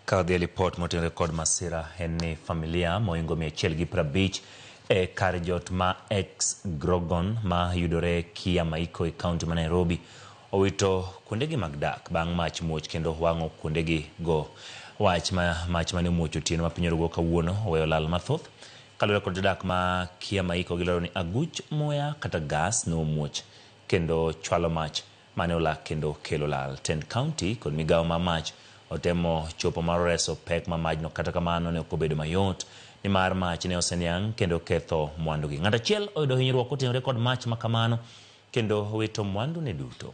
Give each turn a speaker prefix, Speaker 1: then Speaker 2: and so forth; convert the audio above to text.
Speaker 1: Ka wadhi e lipot motenore kod masira en ni familia mohingo 150 e kar jot ma ex Grogon ma yudore Kiamaiko e kaunti ma Nairobi owito kuondegi mag dak bang' mach muoch kendo wang'o kuondegi go. Wach ma mach mane omuoch otieno ma piny orugo kawuono oweyo lal mathoth. Kaluwore kod jodak ma Kiamaiko gilero ni aguch muya kata gas nomuoch kendo chwalo mach mane olak kendo kelo lal. Tend county kod migawo mar mach otemo chopo mar reso pek ma majno kata kamano ne ok obedo mayot nimar mach ne oseniang' kendo ketho mwandugi. Ng'ato achiel oyudo hinyruok kotenore kod mach ma kamano kendo owito mwandune duto.